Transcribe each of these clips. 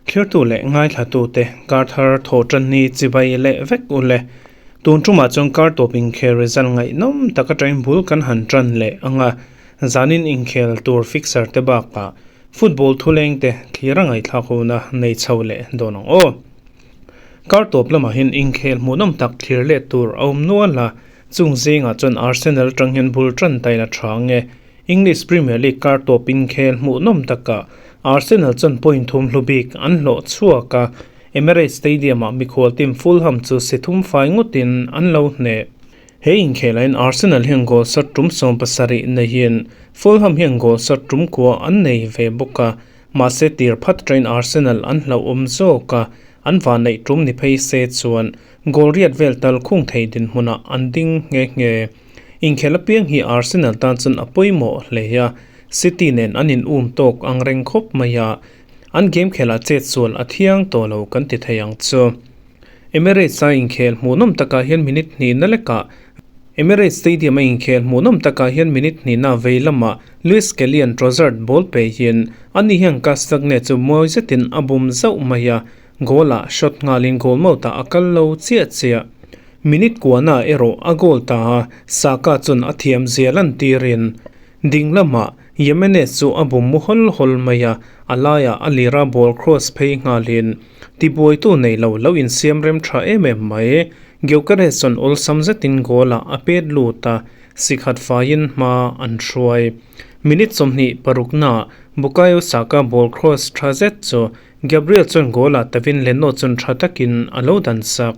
Thirtu leh ngaithlatute kar thar thaw tan ni chibai leh vek u le. Tun tumah chuan kar tawp inkhel result ngaihnawm tak atangin bul kan han tan leh ang a, zanin inkhel tur fixer te bakah football thuleng te thlir a ngaihthlak huna nei chho leh dawn ang aw. Kar tawp lamah hian inkhel hmuhnawm tak thlir leh tur a awm nual a, chung zingah chuan Arsenal atang hian bul tan taina tha nge English Premier League kar tawp inkhel hmuhnawm takah Arsenal chuan point thum hlu bik an hlawh chhuak a, Emirates Stadium-ah mikhual team Fulham chu si thum fai ngawtin an lo hneh. He inkhelaiin Arsenal hian goal shot tum 70 neihin Fulham hian goal shot tum kua an nei ve bawk a, mahse tir phat train Arsenal an hlauhawm zawk a, an vanneih tum ni phei se chuan goal riat vel tal khung thei dinhmunah an ding nghe nghe. Inkhel apiang hi Arsenal tan chuan a pawimawh hle a, City nen an in um tawk ang reng khawp mai a, an game khelah chet sual a thiang tawh lo kan ti thei ang chu. Emirates a inkhel hmuhnawm takah hian minute hnihna lekah Emirates Stadium a inkhel hmuhnawm takah hian minute hnihna vei lamah Lewis Kelly-a'n Trossard ball peihin ani hian Castagne chu mawi zetin a bum zauh mai a, goal-ah shot nghalin goal mouth-ah a kal lo chiah chiah. Minute kuana erawh a goal ta a, Saka chuan a thiam zia lantirin ding lamah Jimenez chu a bum mu hawl hawl mai a, a laiah a lira ball cross phei nghalin tibuaitu nei lo lo insiam rem tha em em mai. Gyökeres chuan awlsam zetin goal-ah a pet lut a, sikhat faiin hma an hruai. Minute 26 naah Bukayo Saka ball cross tha zet chu Gabriel chuan goal-ah tavin Leno chuan tha takin a lo dan sak.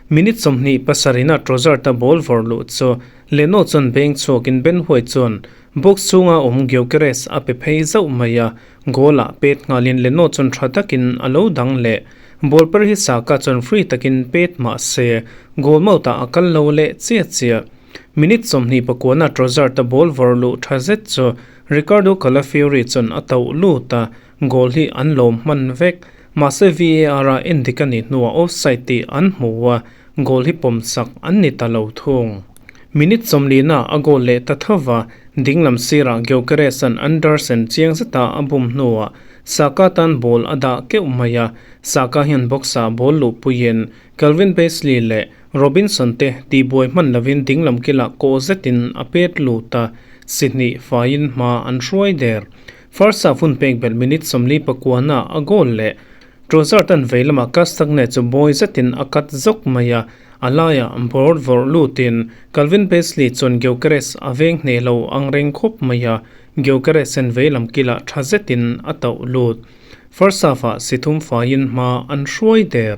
Minute 27 na Trossard-a ball vawrh luh chu Leno chuan beng chhuakin Ben White chuan box chhunga awm Gyökeres a pe phei zauh mai a, goal-ah pet nghalin Leno chuan tha takin a lo dang leh. Ball per hi Saka chuan free takin pet mah se goal mouth-ah a kal lo leh chiah chiah. Minute 29 na Trossard-a ball vawrh luh tha zet chu Riccardo Calafiori chuan a tauh lut a, Goal hi an lawm hman vek. Mahse VAR a endik a nih hnuah offside tih an hmu a, goal hi pawm sak an ni ta lo thung. Minute 40 na a goal leh ta tho va, dinglam sirah Gyökeres-a'n Andersen chiang zeta a bum hnuah Saka tan ball a dah keuh mai a, Saka hian box-ah ball luhpuiin Calvin Bassey leh Robinson te tihbuai hman lovin dinglam kilah kawh zetin a pet lut a, si hnih faiin hma an hruai der. First half hun pek belh minute 49 na a goal leh Trossard an vei lamah Castagne chu bawi zetin a cut zawk mai a, a laiah ball vawrh lutin Calvin Bassey chuan Gyökeres a veng hneh lo ang reng khawp mai a, Gyökeres en vei lam kilah tha zetin a tauh lut. First half ah si thum faiin hma an hruai der.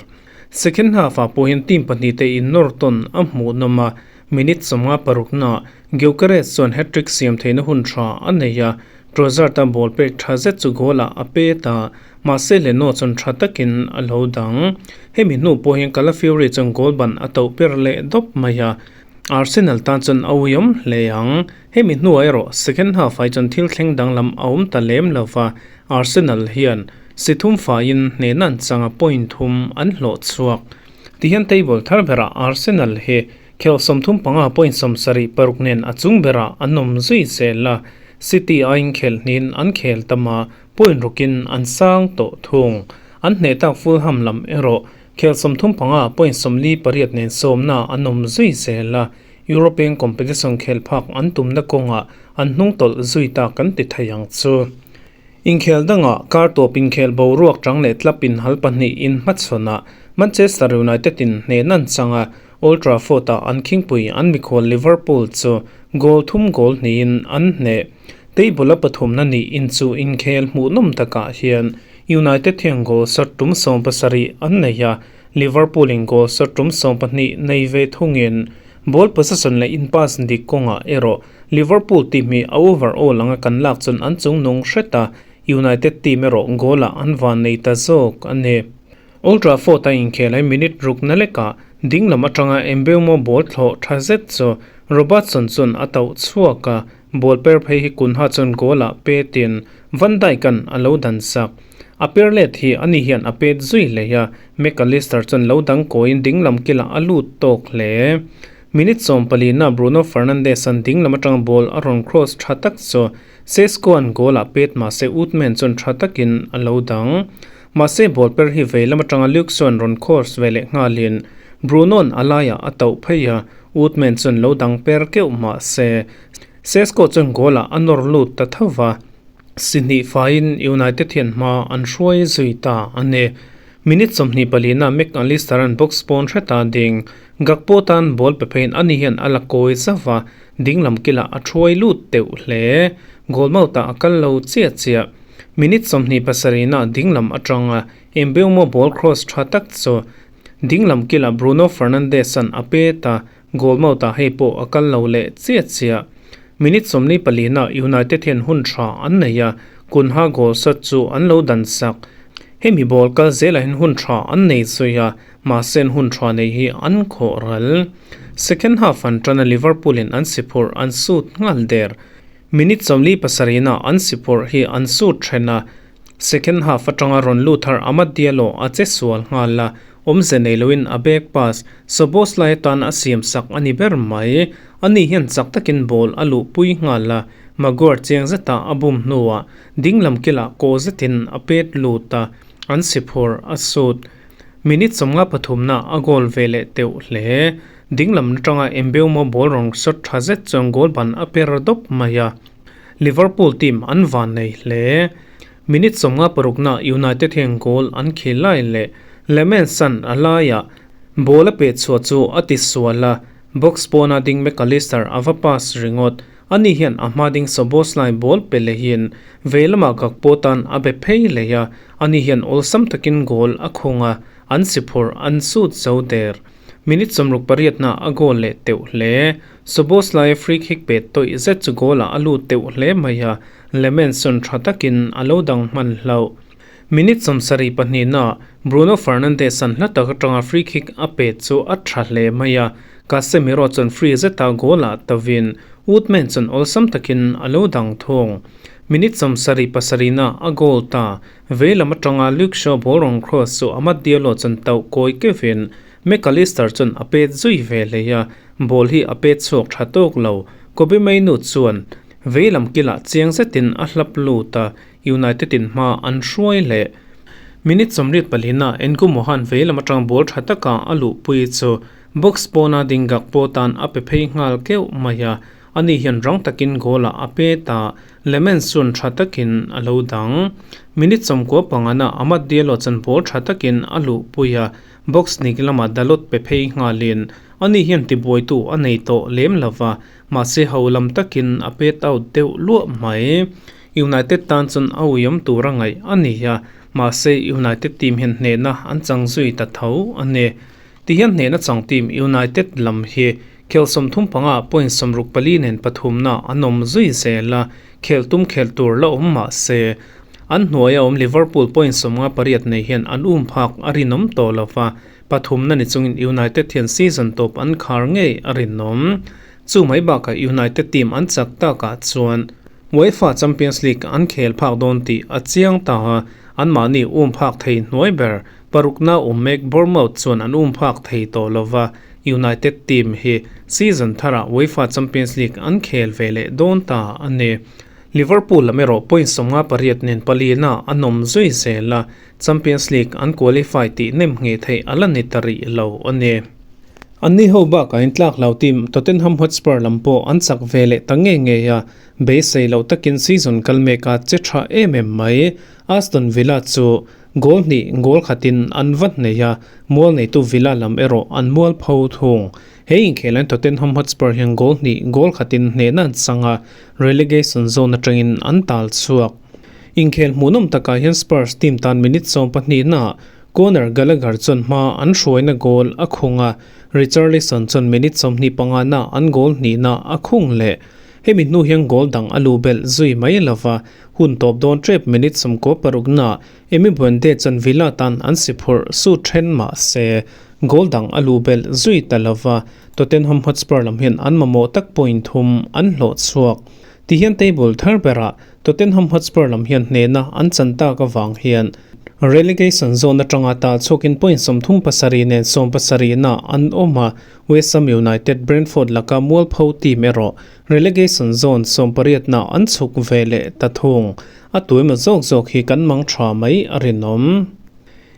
Second half ah pawhin team pahnih te in nawr tawn a hmuhnawm a, minute 56 na Gyökeres chuan hat-trick siam theihna hun tha a nei a, Trossard-a ball pek tha zet chu goal-ah a pet a, mahse Leno chuan tha takin a lo dang. Hemi hnu pawh hian Calafiori chuan goal ban a toh per leh dawp mai a, Arsenal tan chuan a uiawm hle ang. Hemi hnuah erawh second half ah chuan thil thleng danglam a awm ta lem lo va, Arsenal hian si thum faiin hnehna an changa point thum an hlawh chhuak. Tihian table thar berah Arsenal hi khel 35 point 76 nen a chung berah an awm zui zel a, City a inkhel hnin an khel tam a, point rukin an sang tawh thung. An hneh tak Fulham lam erawh khel 35 point 48 nen sawmna an awm zui zel a, European competition khel phak an tumna kawngah an hnung tawlh zui tak kan ti thei ang chu. Inkhel dangah kar tawp inkhel boruak tang leh tlap in hal pahnih in hmachhawnah Manchester United in hnehna an chang a, Old Trafford-ah an khingpui an mikhual Liverpool chu goal thum goal hnihin an hneh. Table a pathumna nih in chu inkhel hmuhnawm takah hian United hian goal shot tum 17 an nei a, Liverpool in goal shot tum 12 nei ve thungin ball possession leh in pass dik kawngah erawh Liverpool team hi a overall anga kan lak chuan an chung nung hret a, United team erawh goal-ah an van nei ta zawk a ni. Old Trafford a inkhel ai minute ruk na lekah dinglam atanga Mbeumo ball thlawh tha zet chu Robertson chuan a tauh chhuak a, ball per phei hi Cunha chuan goal-ah petin Van Dijk-a'n a lo dan sak. A per let hi ani hian a pet zui hlei a, Mac Allister chuan lo dang kawiin dinglam kilah a lut tawk hle. Minute 14 na Bruno Fernandes-a'n ding lam atanga ball a rawn cross tha tak chu Sesko-a'n goal-ah pet mah se Woodman chuan tha takin a lo dang. Mahse ball per hi vei lam atanga Luke chuan rawn cross ve leh nghalin Bruno-a'n a laiah a tauh phei a, Woodman chuan lo dang per keuh mah se Sesko chuan goal-ah a nawr lut ta tho va. Si hnih faiin United hian hma an hruai zui ta a ni. Minute 24 na Mac Allister-a'n box pawn hreta ding Gakpo tan ball pe pheiin ani hian a la kawi zauh a, ding lam kilah a thuai lut teuh hle. Goal mouth-ah a kal lo chiah chiah. Minute 27 na ding lam atanga Mbeumo ball cross tha tak chu ding lam kilah Bruno Fernandes-a'n a pet a, goal mouth-ah hei pawh a kal lo leh chiah chiah. Minute 44 na United hian hun tha an nei a, Cunha goal shot chu an lo dan sak. Hemi ball kal zelah hian hun tha an nei zui a, mahse an hun tha nei hi an khawh ral. Second half an tan a Liverpool in an si phurh an sut nghal der. Minute 47 na an si phurh hi an sut then a, second half atanga rawn lut thar Amad Diallo a che sual nghal a, awmze nei loin a back pass Szoboszlai atan a siam sak a ni ber mai. Ani hian chak takin ball a luhpui nghal a, Maguire chiang zeta a bum hnuah ding lam kilah kaw zetin a pet lut a, an si phurh a sut. Minute 53 na a goal ve leh teuh hle. Ding lam atanga Mbeumo ball rawn shot tha zet chuan goal ban a per dawp mai a. Liverpool team an van nei hle. Minute 56 na United hian goal an khil lai leh Lemens-a'n a laiah ball a peh chhuah chu a ti sual a, box pawna ding Mac Allister a va pass ringawt. Ani hian a hma ding Szoboszlai ball pe lehin vei lamah Gakpo tan a be phei leh a, ani hian awlsam takin goal a khung a, an si phurh an sut zo der. Minute 68 na a goal leh teuh hle. Szoboszlai free kick pe tawih zet chu goal-ah a lut teuh hle mai a, Lemens chuan tha takin a lo dang hman hlauh. Minute 72 na Bruno Fernandes-a'n hla tak atanga free kick a pet chu a tha hle mai a, Casemiro chuan free zeta goal-ah tawin Woodman chuan awlsam takin a lo dang thung. Minute 77 na a goal ta. Vei lam atanga Luke Shaw ball rawn cross chu Amad Diallo chuan tauh kawi kevin Mac Allister chuan a pet zui ve hlei a, ball hi a pet chhuak tha tawk lo. Kobbie Mainoo chuan vei lam kilah chiang zetin a hlap lut a, United in hma an hruai leh. Minute 84 na N'Goumo han vei lam atang ball tha taka a luhpui chu box pawna ding Gakpo tan a pe phei nghal keuh mai a, ani hian rang takin goal ah a pet a, Lemens chuan tha takin a lo dang. Minute 95 na Amad Diallo chuan ball tha takin a luhpui a, box hnik lamah Dalot pe phei nghalin ani hian tibuaitu a nei tawh lem lova, mahse ho lam takin a pet out deuh luah mai. United tan chuan a uiawm tur a ngaih a ni a, mahse United team hian hnehna an chang zui ta tho a ni. Tihian hnehna chang team United lam hi khel 35 point 64 nen pathumna an awm zui zel a, khel tum khel tur la awm mahse an hnuaia awm Liverpool point 58 nei hian an um phak a rinawm tawh lova, pathumna ni chungin United hian season tawp an khar ngei a rinawm. Chu mai bakah United team an chak takah chuan UEFA Champions League an khel phak dawn tih a chiang ta a, anmahni um phak thei hnuai ber parukna awm mek Bournemouth chuan an um phak thei tawh lova, United team hi season tharah UEFA Champions League an khel ve leh dawn ta a ni. Liverpool lam erawh point 58 nen palina an awm zui zel a, Champions League an qualify tih nem ngheh theih a la ni ta rih lo a ni. Anni ho bakah in tlak lo team Tottenham Hotspur lam pawh an chak ve leh ta ngei ngei a, beisei loh takin season kal mek a che tha em em mai. Aston Villa chu goal hnih goal khatin an va hnei a, mual neitu Villa lam erawh an mual pho thung. He inkhel an Tottenham Hotspur hian goal hnih goal khatin hnehna an chang a, relegation zone atangin an tal chhuak. Inkhel hmuhnawm takah hian Spurs team tan minute 12 na Conor Gallagher chuan hma an hruaina goal a khung a, Richarlison chuan minute 25 na an goal hnihna a khung leh. Hemi hnu hian goal dang a lu belh zui mai lova, hun tawp dawn tep minute 96 na Emi Buendia chuan Villa tan an si phurh su then mah se goal dang a lu belh zui ta lova, Tottenham Hotspur lam hian an mamawh tak point thum an hlawh chhuak. Tihian table thar berah Tottenham Hotspur lam hian hnehna an chan tak avang hian Relegation zone atanga tal chhuakin point 37 nen 17 ah an awm a, West Ham United, Brentford laka mualpho team erawh relegation zone 18 ah an chhuk ve leh ta thung. A tu emaw zawk zawk hi kan mang tha mai a rinawm.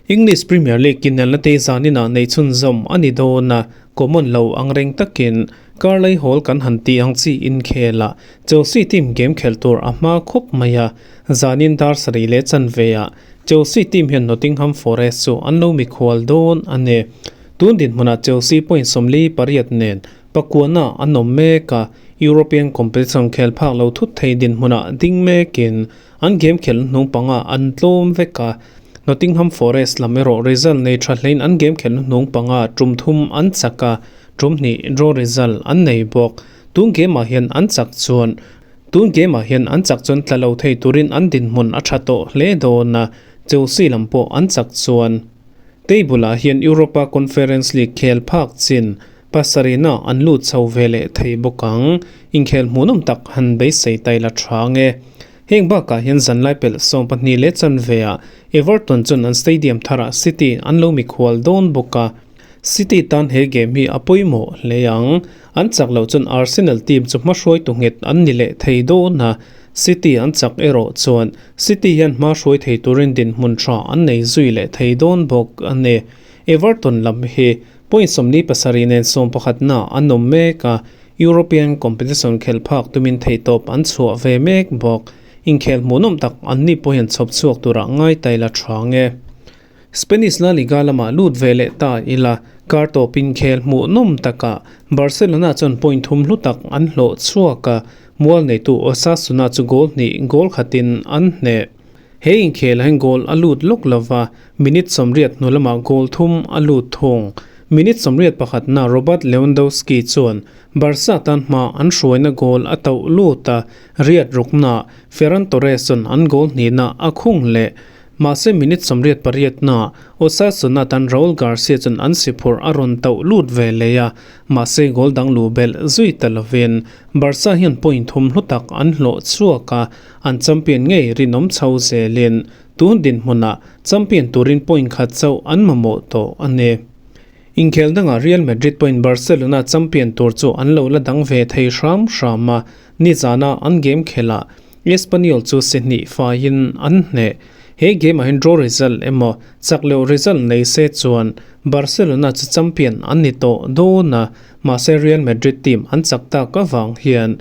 English Premier League inelna te zaninah nei chhunzawm a ni dawn a, common lo angreng takin Carlai Hall kan han tih ang chi inkhel a, Chelsea team game khelh tur a hma khawp mai a, zanin dar sarih leh chanve ah Chelsea team hian Nottingham Forest chu an lo mikhual dawn a ni. Tun dinhmunah Chelsea point 48 nen pakuana an awm mek a, European competition khel phak lo thut thei dinhmunah ding mekin an game khelh hnung panga an tlawm vek a, Nottingham Forest lam erawh result nei tha hlein an game khelh hnung panga tum thum an chak a, tum hnih draw result an nei bawk. Tun game ah hian an chak chuan Tun game ah hian an chak chuan tla lo thei turin an dinhmun a tha tawh hle dawn a, Chelsea lam pawh an chak chuan table ah hian Europa Conference League khel phak chin pasarihna an lut chho ve leh thei bawk ang. Inkhel hmuhnawm tak han beisei tai la tha nge. Heng bakah hian zanlai pelh 12 leh chanve ah Everton chuan an stadium tharah City an lo mikhual dawn bawk a, City tan he game hi a pawimawh hle ang. An chak loh chuan Arsenal team chu hmahruai tu nghet an ni leh thei dawn a, City an chak erawh chuan City hian hmahruai thei turin dinhmun tha an nei zui leh thei dawn bawk a ni. Everton lam hi point 47 nen 11 na an awm mek a, European competition khelh phak tumin theihtawp an chhuah ve mek bawk. Inkhel hmuhnawm tak an ni pawh hian chhawp chhuak turah ngai tai la tha nge. Spanish La Liga lamah lut ve leh ta ila, kar tawp inkhel hmuhnawm takah Barcelona chuan point thum hlu tak an hlawh chhuak a, mual neitu Osasuna chu goal hnih goal khatin an hneh. He inkhelah hian goal a lut lawk lova, minute 80 hnu lamah goal thum a lut thung. Minute 81 na Robert Lewandowski chuan Barca tan hma an hruaina goal a tauh lut a, riat rukna Ferran Torres chuan an goal hnihna a khung leh. Mahse minute 88 na Osasuna tan Raul Garcia chuan an si phurh a rawn tauh lut ve leh a, mahse goal dang lu belh zui ta lovin Barca hian point thum hlu tak an hlawh chhuak a, an champion ngei rinawm chho zelin tun dinhmunah champion turin point khat chauh an mamawh tawh a ni. Inkhel dangah Real Madrid point Barcelona champion tur chu an lo la dang ve thei hram hram a, nizana an game khelah Espanyol chu si hnih faiin an hneh. He game ah hian draw result emaw chak loh result nei se chuan Barcelona chu champion an ni tawh dawn a, mahse Real Madrid team an chak tak avang hian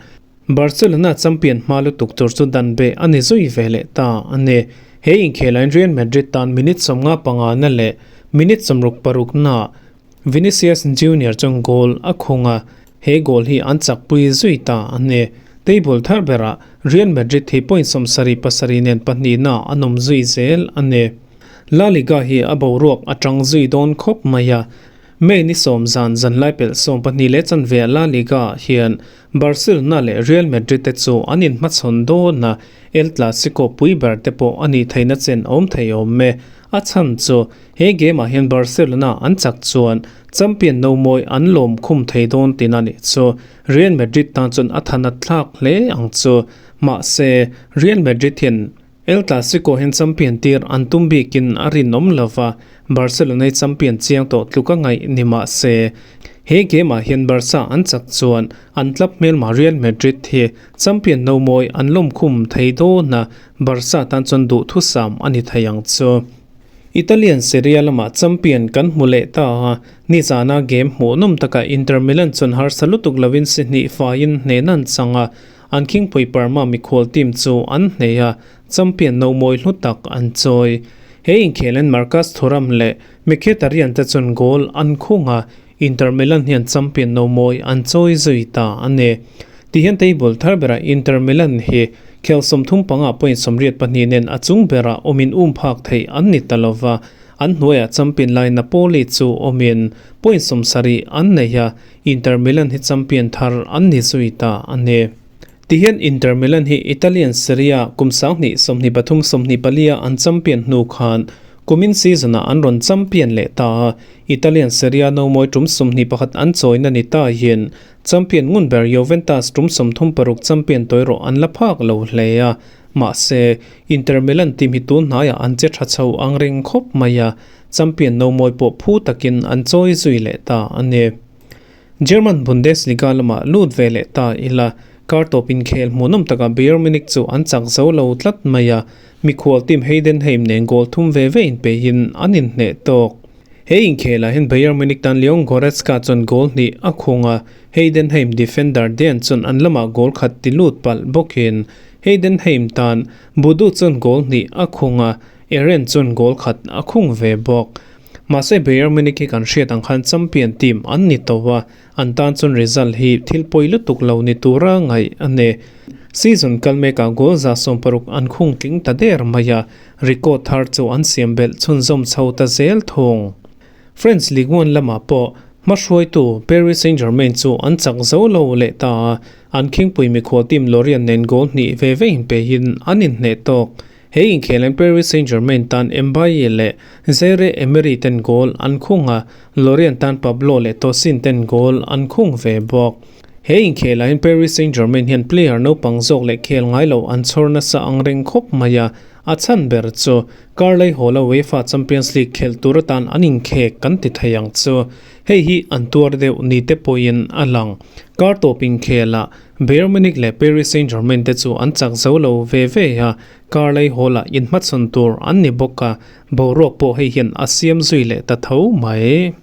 Barcelona champion hma lutuk tur chu dan beh a ni zui ve leh ta a ni. He inkhel ah hian Real Madrid tan minute 55 na leh minute 66 na Vinicius Junior chuan goal a khung a, he goal hi an chakpui zui ta a ni. Table thar berah Real Madrid hi point 77 nen pahnihna an awm zui zel a ni. La Liga hi a boruak a tang zui dawn khawp mai a, May ni 10 zan zanlai pelh 12 leh chanve ah La Liga ah hian Barcelona leh Real Madrid te chu an inhmachhawn dawn a, El Clasico pui ber te pawh a nih theihna chen awm thei awm e. A chhan chu he game ah hian Barcelona an chak chuan champion no mawi an lawm khum thei dawn tina nih chu Real Madrid tan chuan a than a thlak hle ang chu. Mahse, Real Madrid hian El Clasico hian champion tir an tum bikin a rinawm lova, Barcelona hi champion chiang tawh tluk a ngaih ni mahse, he game ah hian Barca an chak chuan an club hmelma Real Madrid hi champion no mawi an lawm khum thei dawn a, Barca tan chuan duhthusam a ni thei ang chu. Italian Serie A lamah champion kan hmu leh ta a, nizana game hmuhnawm takah Inter Milan chuan harsa lutuk lovin si hnih faiin hnehna an chang a, an khingpui Parma mikhual team chu an hneh a, champion no mawi hlu tak an chawi. He inkhel-in Marcus Thuram leh Mkhitaryan te chuan goal an khung a, Inter Milan hian champion no mawi an chawi zui ta a ni. Tihian table thar berah Inter Milan hi khel 35 point 82 nen a chung berah awmin um phak theih an ni ta lova, an hnuaiah champion lai Napoli chu awmin point 70 an nei a, Inter Milan hi champion thar an ni zui ta a ni. Tihian Inter Milan hi Italian Serie A kum 2023 24 a an champion hnu khan kumin season ah an rawn champion leh ta a, Italian Serie A no mawi tum 21 an chawina ni ta hian champion ngun ber Juventus tum 36 champion tawih rawh an la phak lo hle a, Mahse, Inter Milan team hi tun hnaiah an che tha chho ang reng khawp mai a, champion nomawi pawh phu takin an chawi zui leh ta a ni. German Bundesliga lamah lut ve leh ta ila, kar tawp inkhel hmuhnawm takah Bayern Munich chu an chak zo lo tlat mai a, mikhual team Heidenheim nen goal thum ve ve inpeihin an inhneh tawk. He inkhelah hian Bayern Munich tan Leon Goretzka chuan goal hnih a khung a, Heidenheim defender Dean chuan an lamah goal khat ti lut palh bawkin Heidenheim tan Budu chuan goal hnih a khung a, Eren chuan goal khat a khung ve bawk. Mahse Bayern Munich hi kan hriat ang khan champion team an ni tawh a, an tan chuan result hi thil pawi lutuk lo ni tura ngaih a ni. Season kal mekah goal 160 an khung tling ta der mai a, record thar chu an siam belh chhunzawm chho ta zel thung. French Ligue 1 lamah pawh hmahruaitu Paris Saint-Germain chu an chak zo lo leh ta a, an khingpui mikhual team Lorient nen goal hnih ve ve inpeihin an inhneh tawk. He inkhel Paris Saint-Germain tan Mbaye leh Zaire Emery ten goal an khung a, Lorient tan Pablo leh Tosin ten goal an khung ve bawk. He inkhelah hian Paris Saint-Germain hian player naupang zawk leh khel ngai lo an chhawr nasa ang reng khawp mai a, a chhan ber chu Karlai Hall-a UEFA Champions League khelh tur atan an inkhek kan ti thei ang chu. Hei hi an tuar deuh ni te pawhin a lang. Kar tawp inkhelah Bayern Munich leh Paris Saint-Germain te chu an chak zo lo ve ve a, Karlai Hall-ah inhmachhawn tur an ni bawk a, boruak pawh hei hian a siam zui leh ta tho mai.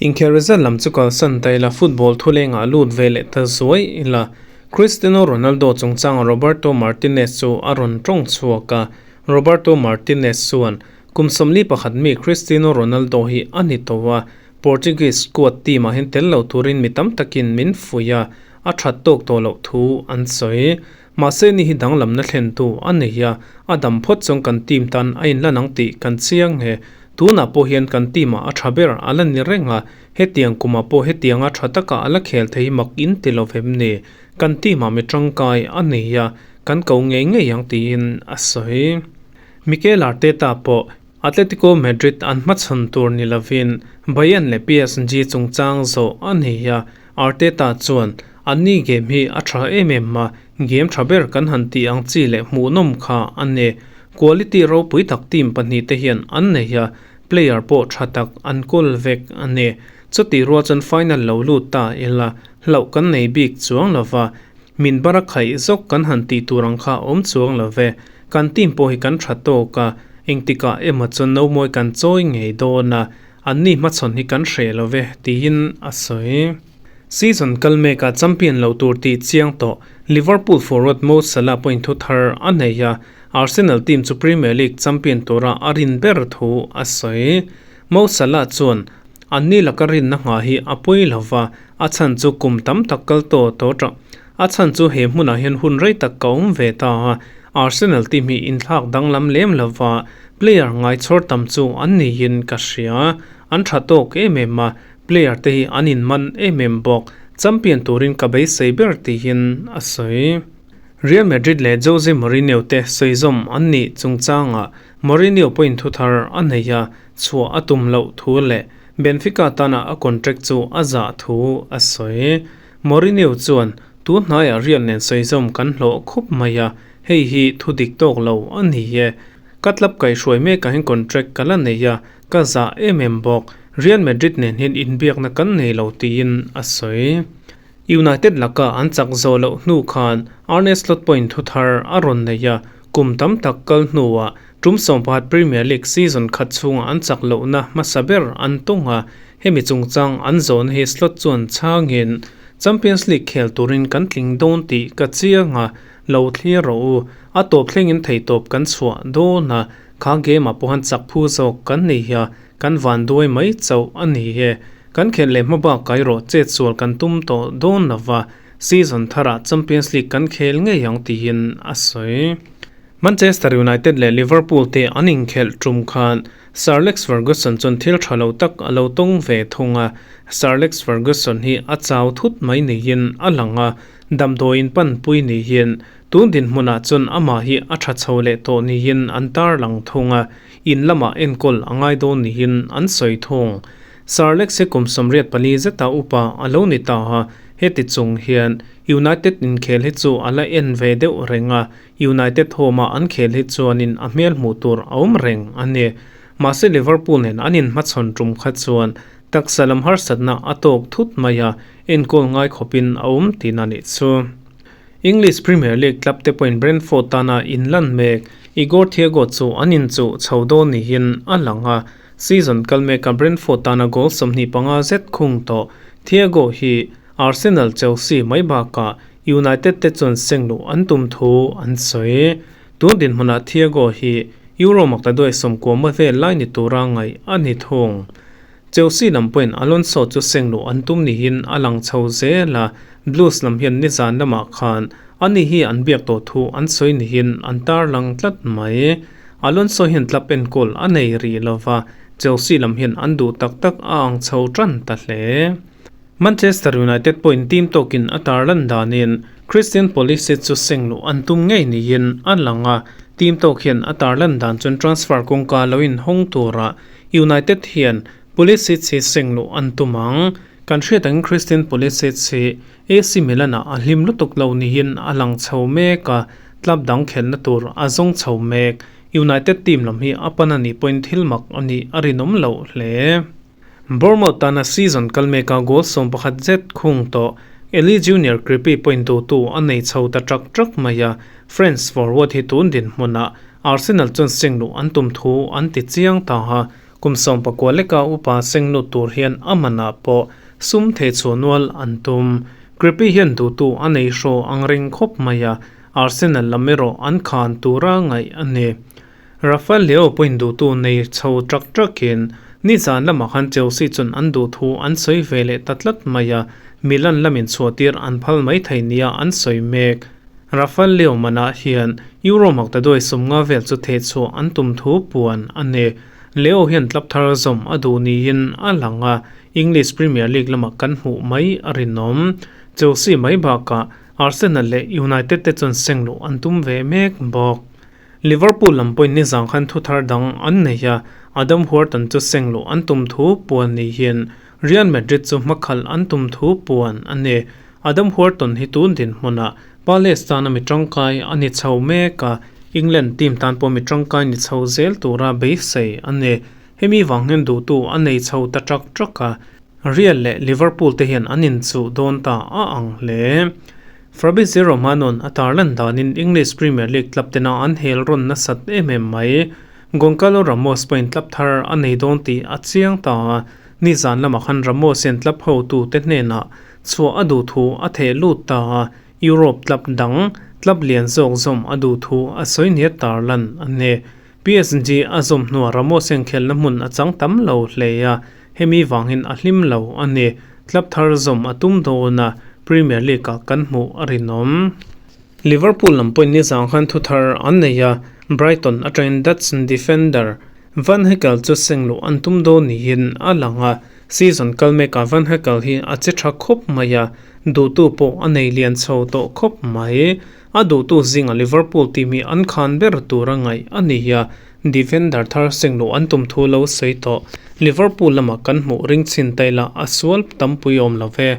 Inkhel result lam chu kalsan ta ila football thulengah lut ve leh ta zuai ila. Cristiano Ronaldo chungchanga Roberto Martinez chu a rawn tawng chhuak a, Roberto Martinez chuan kum 41 mi Cristiano Ronaldo hi a ni tawh a, Portuguese squad team ah hian tel lo turin mi tam takin min fuih a, a that tawk tawh loh thu an sawi. Mahse ni hi danglamna thlentu a nei a, a dam phawt chuan kan team tan a inlan ang tih kan chiang he. Tunah pawh hian kan team ah a tha ber a la ni reng a, hetiang kumah pawh hetianga tha taka a la khel thei mak in ti lo vem ni. Kan team ah mi tangkai a nei a, kan ko ngei ngei ang tiin a sawi. Mikel Arteta pawh Atletico Madrid an hmachhawn tur ni lovin Bayern leh PSG chungchang zawh a nei a, Arteta chuan, Anni game hi a tha em em a, game tha ber kan han tih ang chi leh hmuhnawm kha a ni. Quality ropui tak team pahnih te hian an nei a, player pawh tha tak an kawl vek a ni. Chutih rual chuan final lo lut ta ila, hlauh kan nei bik chuang lova, min bar a khaih zawk kan han tih tur ang kha awm chuang lo ve. Kan team pawh hi kan tha tawk a, engtikah emaw chuan nomawi kan chawi ngei dawn a, Anni hmachhawn hi kan hreh lo ve, tiin a sawi. Season kal mekah champion lo tur tih chiang tawh Liverpool forward Mo Salah pawhin thu thar a nei a, Arsenal team chu Premier League champion tura a rin ber thu a sawi. Mo Salah chuan, Anni laka rinna nghah hi a pawi lo va, a chhan chu kum tam tak kal tawh tawh tah. A chhan chu he hmunah hian hun rei tak ka awm ve ta a, Arsenal team hi inthlak danglam lem lo va, Player ngaichhawr tam chu an niin ka hria. An tha tawk em em a, player te hi an inman em em bawk. Champion turin ka beisei ber tiin a sawi. Real Madrid leh Jose Mourinho te sawizawm an nih chungchangah Mourinho pawhin thu thar a nei a, chhuah a tum loh thu leh Benfica tana a contract chu a zah thu a sawi. Mourinho chuan, Tun hnaiah Real nen sawizawm kan hlawh khawp mai a, hei hi thu dik tawk lo a ni e. Ka club kaihhruai mekah hian contract ka la nei a, ka zah em em bawk. Real Madrid nen hian inbiakna kan nei lo tiin a sawi. United laka an chak zawh loh hnu khan Arne Slot pawhin thu thar a rawn nei a, kum tam tak kal hnuah tum 18 Premier League season khat chhunga an chak lohna hmasa ber an tawng a, hemi chungchang an zawhna hi Slot chuan chhangin Champions League khel turin kan tling dawn tih ka chiang a, Lo thlir rawh u, a tawp thlengin theihtawp kan chhuah dawn a, kha game ah pawh han chak phu zawk kan ni hi a, kan van duai mai chauh a ni e. Kan khelh leh hma bak kai rawh chet sual kan tum tawh dawn lo va, season tharah Champions League kan khel ngei ang tiin a sawi. Manchester United leh Liverpool te an inkhelh tum khan Sir Alex Ferguson chuan thil tha lo tak a lo tawng ve thung a, Sir Alex Ferguson hi a chau thut mai niin a lang a, Damdawiin panpui niin tun dinhmunah chuan amah hi a tha chho leh tawh niin an tarlang thung a, in lamah enkawl a ngai dawn niin an sawi thung. Sir Alex hi kum 84 zeta upa a lo ni ta a, heti chung hian United inkhel hi chu a la en ve deuh reng a, United home-a an khel hi chuanin a hmel hmuh tur a awm reng a ni. Mahse Liverpool nen an inhmachhawn tum kha chuan taksa lam harsatna a tawk thut mai a, enkawl ngai khawpin a awm tihna nih chu. English Premier League club te pawhin Brentford tana inlan mek Igor Thiago chu an inchuh chho dawn niin a lang a, season kal meka Brentford tana goal 25 zet khung tawh Thiago hi Arsenal, Chelsea mai bakah United te chuan seng luh an tum thu an sawi. Tun dinhmunah Thiago hi Euro maktaduai 90 vel lai ni tura ngaih a ni thung. Chelsea lam pawhin Alonso chu seng luh an tum niin a lang chho zel a, Blues lam hian nizan lamah khan ani hi an biak tawh thu an sawi niin an tarlang tlat mai. Alonso hian club enkawl a nei rih lova, Chelsea lam hian an duh tak tak a ang chho tan ta hle. Manchester United pawhin team tawkin a tarlan danin Christian Pulisic chu seng luh an tum ngei niin a lang a, team tawk hian a tarlan dan chuan transfer kawngka lo inhawng tura United hian Pulisic hi seng luh an tum ang. Kan hriat angin Christian Pulisic hi AC Milan-ah a hlim lutuk lo niin a lang chho mek a, club dang khelhna tur a zawng chho mek. United team lam hi a pan a nih pawhin thil mak a nih a rinawm loh hle. Bournemouth tana season kal meka goal 11 zet khung tawh Eli Junior Kroupi pawhin duhtu a nei chho ta ṭak ṭak mai a, French forward hi tun dinhmunah Arsenal chuan seng luh an tum thu an ti chiang ta a, kum 19 leka upa seng lut tur hian a manah pawh sum thei chhuah nual an tum. Kroupi hian duhtu a nei hraw ang reng khawp mai a, Arsenal lam erawh an khan tura ngaih a ni. Rafael Leao pawhin duhtu nei chho ṭak ṭakin nizan lamah khan Chelsea chuan an duhthu an sawi ve leh ta tlat mai a, Milan lamin chhuahtir an phal mai thei nia an sawi mek. Rafael Leao manah hian Euro maktaduai 50 vel chu theh chhuah an tum thu puan a ni. Leao hian club thar zawm a duh niin a lang a, English Premier League lamah kan hmuh mai a rinawm. Chelsea mai bakah Arsenal leh United te chuan seng luh an tum ve mek bawk. Liverpool lam pawhin nizang khan thu thar dang an nei a, Adam Wharton chu seng luh an tum thu puan ni hian Real Madrid chu hmakhalh an tum thu puan a ni. Adam Wharton hi tun dinhmunah Palace tana mi tangkai a ni chho mek a, England team tan pawh mi tangkai ni chho zel tura beisei a ni. Hemi vang hian duhtu a nei chho ta ṭak ṭak a, Real leh Liverpool te hian an inchuh dawn ta a ang hle. Fabrizio Romano-a'n a tarlan danin English Premier League club tena an hel rawn nasat em em mai. Goncalo Ramos pawhin club thar a nei dawn tih a chiang ta a, nizan lamah khan Ramos hian club hotute hnenah chhuah a duh thu a theh lut ta a, Europe club dang club lian zawk zawm a duh thu a sawi nia tarlan a ni. PSG a zawm hnuah Ramos hian khelhna hmun a chang tam lo hle a, hemi vangin a hlim lo a ni. Club thar zawm a tum dawn a, Premier League-ah kan hmuh a rinawm. Liverpool lam pawhin nizang khan thu thar an nei a, Brighton atangin Dutch defender Van Heckel chu seng luh an tum dawn niin a lang a, season kal mekah Van Heckel hi a che tha khawp mai a, duhtu pawh a nei lian chho tawh khawp mai. A duhtu zinga Liverpool team hi an khan ber tura ngaih a ni a, defender thar seng luh an tum thu lo sawi tawh. Liverpool lamah kan hmuh ring chhin ta ila a sual tampui awm lo ve.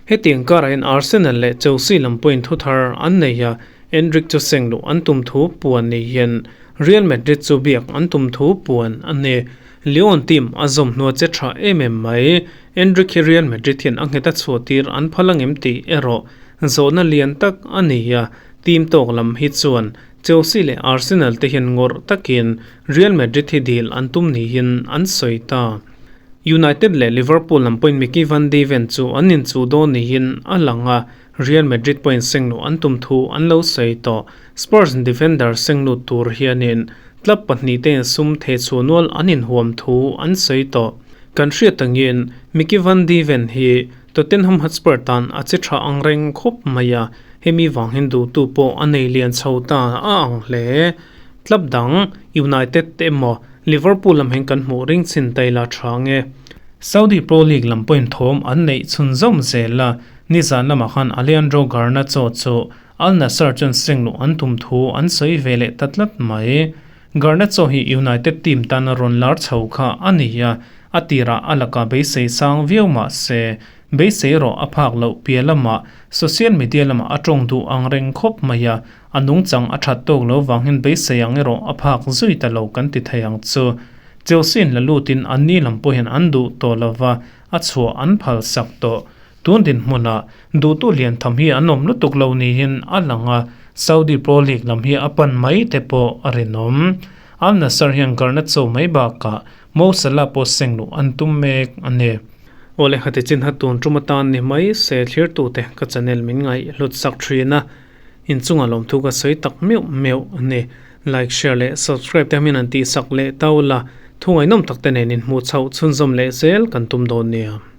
Hetiang karah hian Arsenal leh Chelsea lam pawhin thu thar an nei a, Endrick chu seng luh an tum thu puan ni hian Real Madrid chu biak an tum thu puan a ni. Lyon team a zawm hnua che tha em em mai. Endrick hi Real Madrid hian a nghet a chhuah tir an phal angem tih erawh zawhna lian tak a ni a, team tawk lam hi chuan Chelsea leh Arsenal te hian ngawrh takin Real Madrid hi dil an tum niin an sawi ta. United leh Liverpool lam pawhin Micky van de Ven chu an inchuh dawn niin a lang a, Real Madrid pawhin seng luh an tum thu an lo sawi tawh. Spurs defender seng lut tur hianin club pahnih te in sum thei chhuah nual an inhuam thu an sawi tawh. Kan hriat angin Micky van de Ven hi Tottenham Hotspur tan a che tha ang reng khawp mai a, hemi vang hian duhtu pawh a nei lian chho ta a ang hle. Club dang United te emaw Liverpool lam hian kan hmuh ring chhin ta ila tha nge. Saudi Pro League lam pawhin thawm an neih chhun zawm zel a, nizan lamah khan Alejandro Garnacho chu Al Nassr chuan seng luh an tum thu an sawi ve leh ta tlat mai. Garnacho hi United team tana rawn lar chho kha a ni a, a tirah a lakah beisei sang viau mah se. Beisei erawh a phak loh piah lamah social media lamah a tawng duh ang reng khawp mai a, a nungchang a that tawk lo vang hian beisei ang erawh a phak zui ta lo kan ti thei ang chu. Chelsea in la lutin an ni lam pawh hian an duh tawh lova a chhuah an phal sak tawh. Tun dinhmunah duhtu lian tham hi an awm lutuk lo niin a lang a, Saudi Pro League lam hi a pan mai te pawh a rinawm. Al Nassr hian Garnacho mai bakah Mo Salah pawh seng luh an tum mek a ni. Awle hati chin ha tun tum atan ni mai se thlirtute ka channel min ngaih hlut sak thin a, inchungah lawmthu ka sawi tak meuh meuh a ni. Like, share leh subscribe te hian an tihsak leh tau la, thu ngaihnawm tak te nen inhmuh chhoh chhunzawm leh zel kan tum dawn nia.